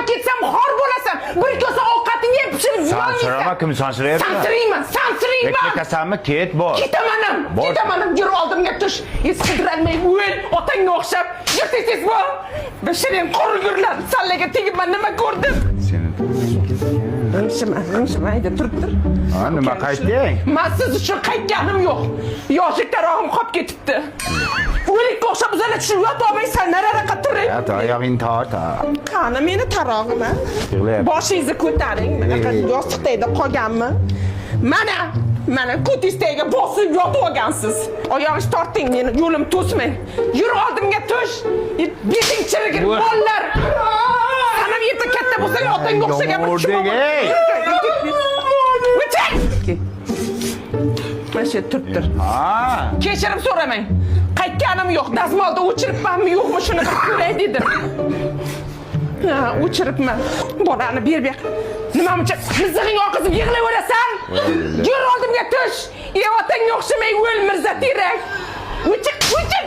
Man ketsam xor bo'lasan. Bir kosa ovqatingni ham pishirib Sansirama, yeyolmaysan. kim sansirayapti? Sansirayman, sansirayman. Ketasanmi? Ket, bor. Ketaman ham, Bor. ketaman ham. Yur, oldimga tush. Es qidirolmay o'l, otangga o'xshab. Yur, tez tez bor. Basharing qurg'urlar. Sallaga tegib man nima ko'rdim? Seni G'ingshima, g'ingshima, hayda, turib tur. Ha, nima qaytding? Man siz uchun qaytganim yo'q. Yoshlik tarog'im qolib ketibdi. O'likka o'xshab uzala tushib yota olmaysan, nariroqqa turing. Ya, oyog'ingni tort. Ha. Qani meni tarog'im, a? Yig'layapti. Boshingizni ko'taring. Bunaqa yostiq tagida qolganmi? Mana, mana ko'tingiz tagiga bosib yotib olgansiz. Oyog'ingizni torting, meni yo'lim to'smang. Yur, oldimga tush. Beting chirigir, bolalar. San ham erta katta bo'lsang, otangga o'xshagan bir Yomon ey! O'chir! Mana shu yerda turib tur. Ha. Kechirim so'ramang. Qaytganim yo'q. Dazmolda o'chiribmanmi, yo'qmi, shuni bir ko'ray dedim. Ha, o'chiribman. Bolani ber bu yoqqa. Nima muncha mizig'ing oqizib yig'layverasan? Yur, oldimga tush. Ey, otangga o'xshamay o'l, Mirza terak. O'chir, o'chir.